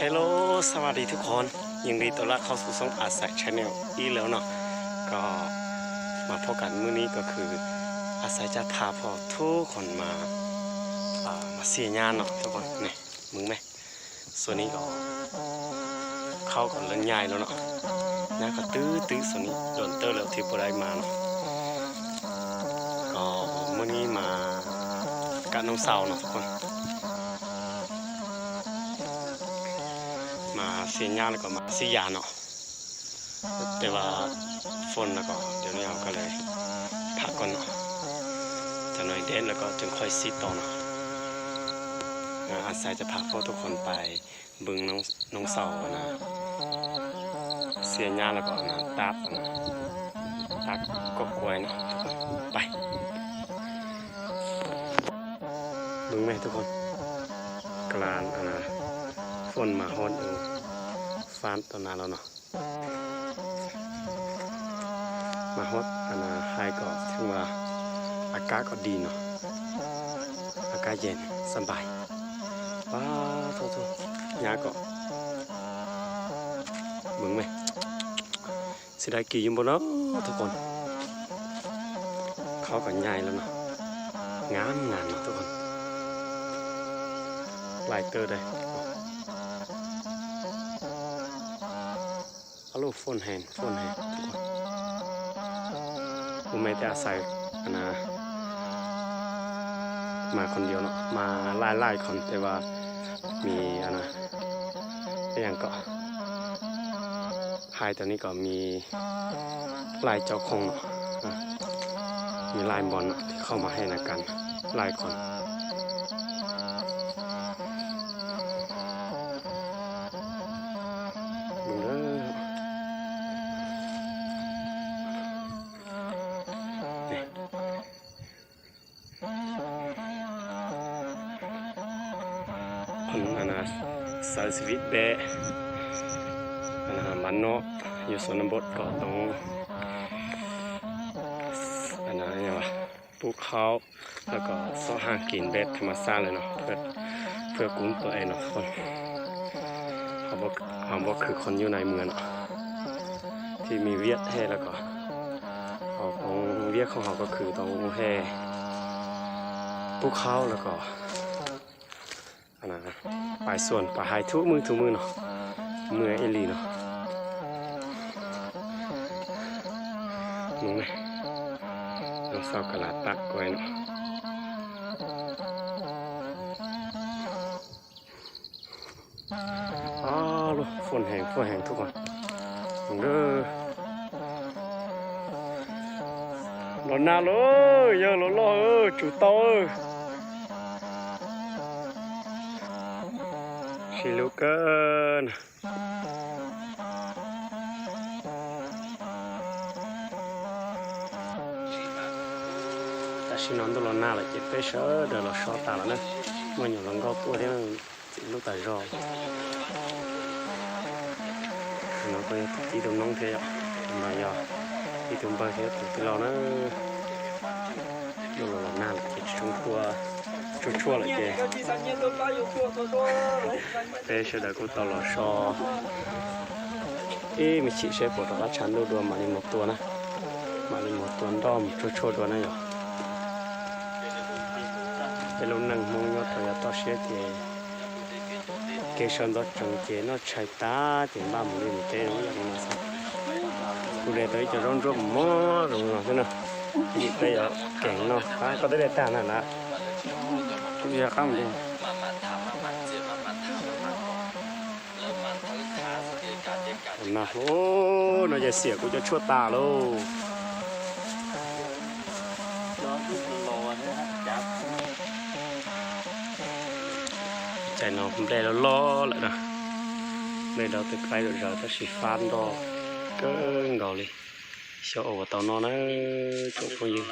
Hello สวัสดีทุกคน ยินดีต้อนรับเข้าสู่ช่องอาศัย Channel อีกแล้วเนาะ ก็มาพบกันมื้อนี้ก็คืออาศัยจะพาพวกทุกคนมาอ่ามาเสียหญ้าเนาะทุกคน นี่ มึงไหม ส่วนนี้ก็เขาก็เริ่มใหญ่แล้วเนาะ หญ้าก็ตื้อๆ ส่วนนี้โดนเติบแล้วที่บ่ได้มาเนาะ ก็มื้อนี้มากับน้องสาวเนาะทุกคน มาเสียหญ้าแล้วก็มาเสียยาเนาะ แต่ว่าฝนแล้วก็เดี๋ยวนี้เราก็เลยพักก่อนเนาะ จะหน่อยเด็ดแล้วก็จึงค่อยซีต่อเนาะ อาศัยจะพาพวกทุกคนไปบึงน้องน้องสาวนะ เสียหญ้าแล้วก็นะตักนะตักกอบกวยเนาะ ไป มึงไหมทุกคน กลางอ่าฝนมาฮอดเออฟ้าตอนนั้นแล้วเนาะ มาฮอดอันน่ะไฮก็ถือว่าอากาศก็ดีเนาะ อากาศเย็นสบาย ว้าวโทษโทษหญ้าก็มึงไหม เสียดายกิ่งอยู่บนเนาะทุกคน เขาก็ใหญ่แล้วเนาะ งามงามเนาะทุกคน หลายเติบเลย อ้าวลูกฝนแฮงฝนแฮงทุกคน ผมไม่ได้อาศัยอันนะ มาคนเดียวเนาะ มาไล่ไล่คนแต่ว่ามีอันนะก็ยังก็ ไฮตอนนี้ก็มีไล่เจ้าของเนาะ อ่ะ มีไล่บอลเนาะที่เข้ามาให้นะกันไล่คน มึงเด้อ นี่ คนอันนะใช้ชีวิตแบบอันนะบ้านนอกอยู่ชนบทก็ต้องอันนะยังวะปลูกข้าวแล้วก็เสาะหากินแบบธรรมชาติเลยเนาะเพื่อเพื่อกุ้งตัวเองเนาะทุกคนเขาบอกเขาบอกคือคนอยู่ในเมืองเนาะที่มีเวียดแท้แล้วก็ ของเวียดของเขาก็คือต้องแห่ปลูกข้าวแล้วก็อันนั้นนะไปสวนไปไร่ทุกมื้อทุกมื้อเนาะ เมื่อยอีหลีเนาะ มึงนะ น้องสาวกะลาตักกล้วยเนาะ อ้าวลูกฝนแฮงฝนแฮงทุกคน เด้อ ร้อนหน้าเลย เยอะร้อนๆ เออ จูเตา เออ ชิลูกเกิน Tam sim no ntuj los nag lawm ces peb sawv daws los so tas lawm na. Muaj nyuam hluas nkauj tuaj thiab, txiv hlub tas zog. No kuj yog ib tug noob thiab yom, no yog ib tug npawg thiab tus tij laug na. Ntuj los los nag lawm ces tsis tshua, tsis tshua lawm ces peb sawv daws kuj tau los so ib me chim seb puas rov qab tshav ntuj dua mam li mus tua na, mam li mus tua nroj mus tshuaj tshuaj dua na yom. Peb lub neej Hmoob nyob rau yav toj siab ces kev sawv ntxov tsees ces noj tshais tas ces npaj mus liaj mus teb zoo ib yam li no xwb. Kuv de tau ib co zaub ntsuab mos mos zoo no xwb na, vim peb yuav kev noj. Koj twb de tag na na. Kuv yog qab mus no, no ces xiam kuv cov tshuaj tas lauj. Cais no nplej loj loj lawm na, nplej dov twb qaib zom zaws tab sis fab nroj kawg nkaus li. Xyov ua puas tau noj na tsoom phooj ywg.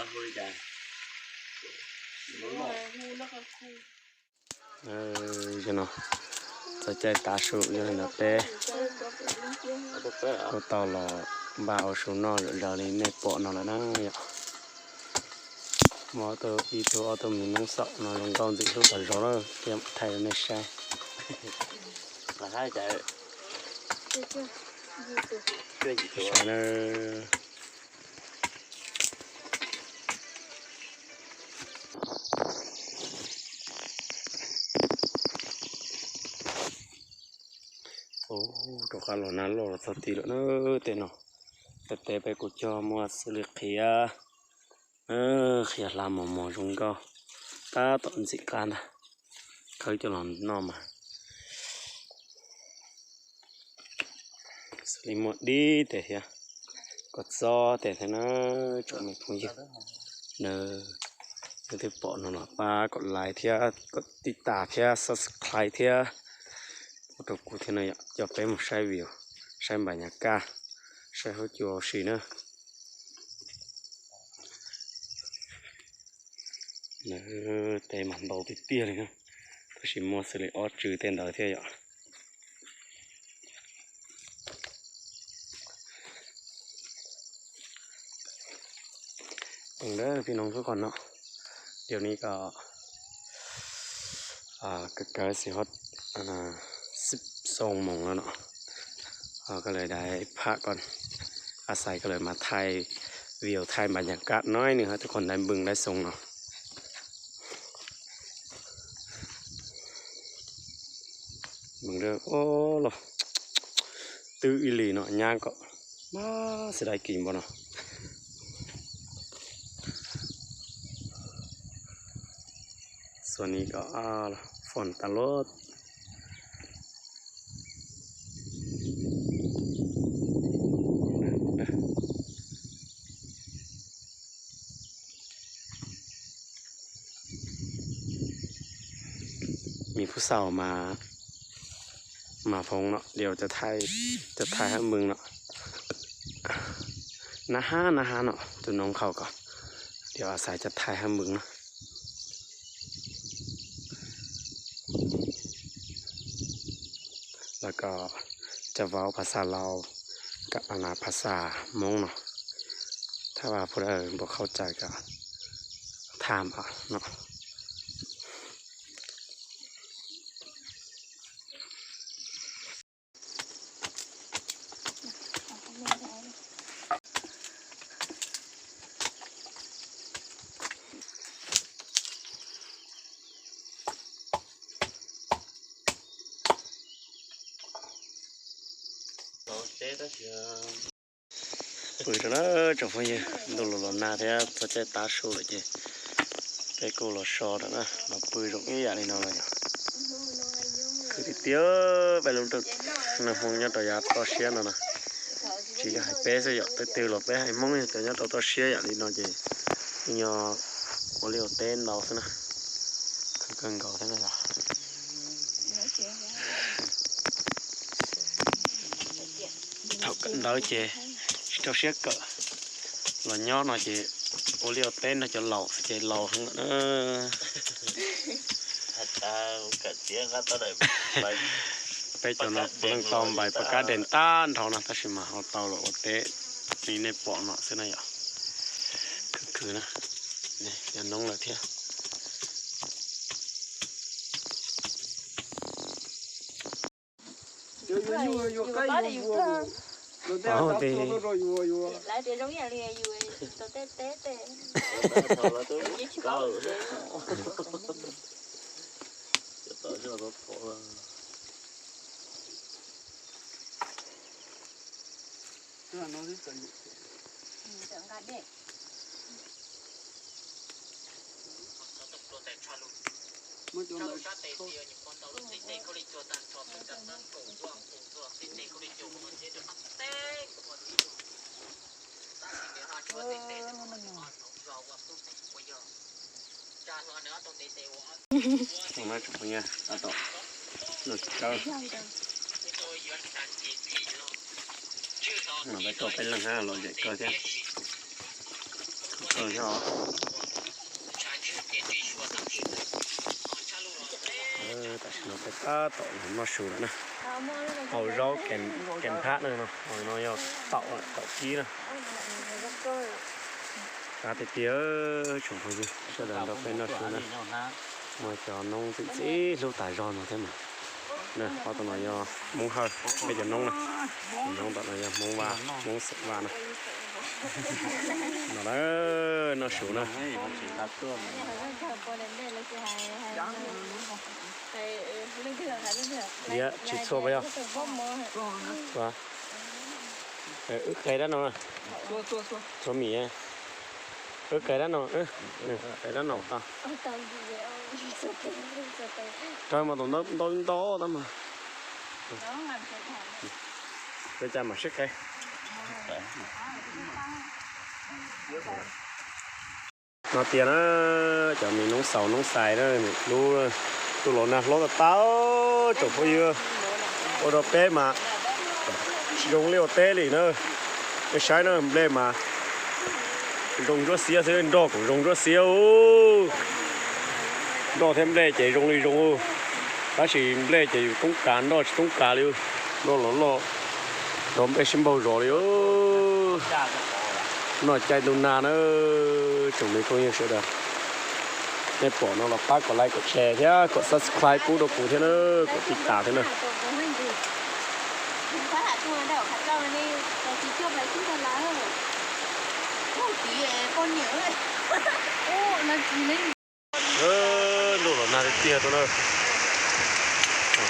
Zaum no txog caij tav su yog li ntawd peb kuj tau los npaj ua su noj zom zaws li nej pom no lawm na yom. Muaj ib tug ob tug me noob xaum no zoo nkauj ntxim hlub tas zog lawm, cia thaij rau nej saib. Saib na. Ub, rov qab los nag loj los txog tid lawm na. Tej no, tej teb peb kuj cog muaj xws li qhiav, qhiav hla mos mos zoo nkauj, tab tom ntxim qab ntag, khawb coj los noj mas xws li muaj dib tes thiab, kua txob tes thiab na, tsoom me phooj ywg. Nws, yog twb pom no los pab kom like thiab kom tib tas thiab subscribe thiab ua rau kuv thiab no yom, coj peb mus saib view, saib npam nyas kaj, saib huab cua si na. Nws, teb mas ntau tiag tiag li na, tab sis muaj xws li ob tswv tej ntawd thiab yom. Peb noog lub qhov no, yog ni ko, kawg kawg xwb ho, xib xoo moos no no, koj lawv daim phaj ko, a xais koj lawv mas thaij view thaij npam nyas kaj no ib nws ho tus qhov ntawd npws laib xoo no. Npws lawm os, los twb ib li no nyab kom mas xwb dai kis npaum no. Xuas ni kom foom tas lub. Mi pub xaus mas, mas foom no diaus cov thaij hab npws no. Nab hab nab hab no tus noov qhaus ko, diaus a xais cov thaij hab npws no. Los kom cov vauv phas xas Laus, phas xas Hmoob no, thaj vas phu dawb npua khaub cai kom tham no. Pw rau na tsoom phooj ywg, ntuj los los nag thiab txog caij tav su lawm ces peb kuj los so rau na, los pw zoo ib yam li no los yog khwv tiag tiag. Peb lub nroog Hmoob nyob rau yav toj siab no na, tsis yog hais peb xwb yom, twg twg los peb haiv Hmoob yog cov nyob rau toj siab yam li no ces yeej yog ua liaj ua teb ntau xwb na, khwv kawg nkaus thiab na yom. Thaum kawm ntawv ces tsis rau siab kawm, los nyob no ces ua liaj ua teb nrog cov laus ces laus heev lawm na. Peb cov no puav leej tau npais paj kab dej tag nrho no tab sis mas ho tau los ua teb li nej pom no xwb na yom. Khwv khwv na, cov noob lawm thiab. No peb tuaj peb leeg hab los zem kawg thiab. Kawg thiab os. Tam sim no peb tab tom los noj su lawm na. Hau zaub kev nphab na no, no yog taum taum kib na. Qab tiag tiag tsoom phooj ywg, sawv daws nrog peb noj su na. Muaj cov noob ntxim ntxim hlub tas zog no thiab mas. Ob tug no yog Hmoob Hawj, peb cov noob na. Noob tom no yog Hmoob Vaj, Hmoob Xeem Vaj na. No na, noj su na. Iab tsis txhua puas yog? Wb qe dab no, txhua mis, wb qe dab no, qe dab no tau. Rau mas tus ntau ntau tab mas. Ua cas mam sib qe. No tias na, cov me noob xaus noob xais na, lub, tus los nag hlob tag tag, tsoom phooj ywg, ua rau peb mas tsis zoo liaj ua teb li na. Nej saib na, nplej mas zoo ntsuab xiab xwb, nroj kuj zoo ntsuab xiab. Nroj thiab nplej ces zoo li zoo, tab sis nplej ces yus toob kas, nroj tsis toob kas li. Nroj los loj, nroj nplej sib npaug zos li. Noj caij ntuj nag na, tsoom me phooj ywg sawv daws. Nej pom no los pab kom like, kom share thiab kom subscribe pub rau kuv thiab na, kom tib tas thiab na. Ntuj los nag tiag tiag tuaj na.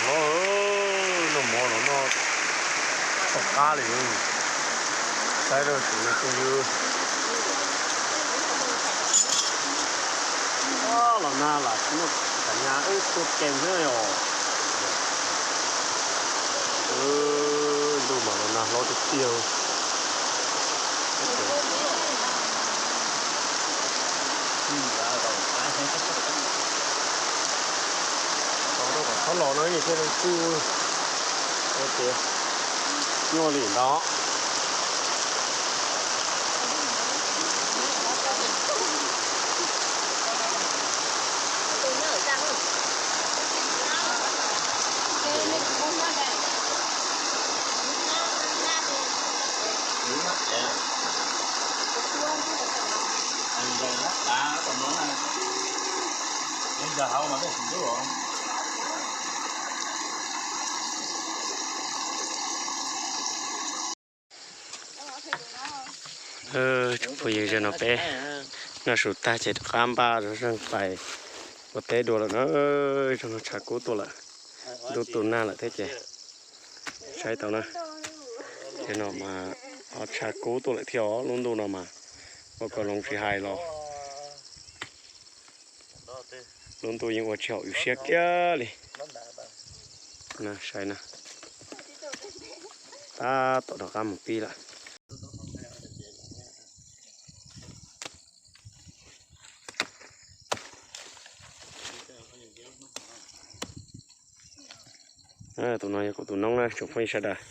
Hlob, noj mov los noj txog qab li. Saib rau tus me phooj ywg. Los nag lam tsis muaj txhua nyab wb tuaj kees thiab os. Ntuj mas los nag hlob tiag tiag. Tau rau kom txhob los no thiaj li txuj ua tias nyuaj li ntawd. Tsoom phooj ywg, zaum no peb noj su tag ces rov qab npaj zeeg pais ua teb dua lawm na. Zaum no tshav kub tuaj lawm, ntuj tu nag lawm thiab ces saib tau na. Ces no mas ho tshav kub tuaj lawm thiab os, lub ntuj no mas ua kom loo tsis hais los lub ntuj yeej ua tsis haum yus siab kiag li. Na saib na, tab tom rov qab mus pib lawm. Tus no yog kuv tus noob na tsoom phooj ywg sawv daws.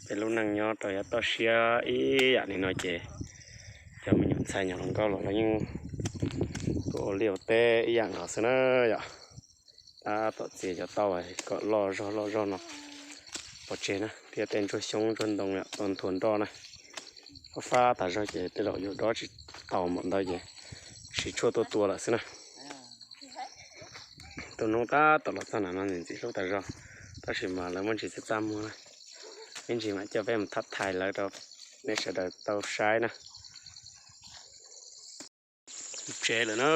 Peb lub neej nyob rau yav toj siab ib yam li no ces cov me nyuam ntxhais nyuam hluas nkauj los lawv yeej tuaj ua liaj ua teb ib yam nkaus xwb na yom. Tab tom txiav cov tauj kom loj zog loj zog no pov tseg na, thiab tej ntsuag xyoob ntsuag ntoo tau nthua nroj na. Fab fab tas zog ces tej zaum yuav dob tsis tau npaum ntawd ces siv tshuaj tuaj tua lawm xwb na. Tus noob tab tom los txog nram no ntxim ntxim hlub tas zog, tab sis mas lawv muaj ntsis txaj txaj muag na. Ib ntsis mam coj peb mus thab thais lawv rau nej sawv daws tau saib na. Tsev lawm na.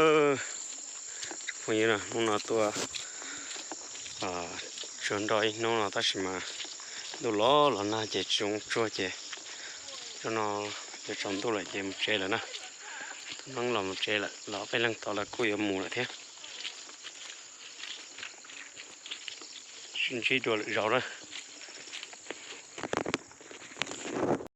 Tsoom phooj ywg, hnub no tuaj tsuag nroj ib hnub no tab sis mas ntuj los los nag ces tsis zoo tsuag ces zaum no yuav tsaus ntuj lawm ces mus tsev lawm na. Tus noob los mus tsev lawm los peb leeg tod lawv kuj yuav mus lawm thiab. Sib ntsib dua lwm zaus na.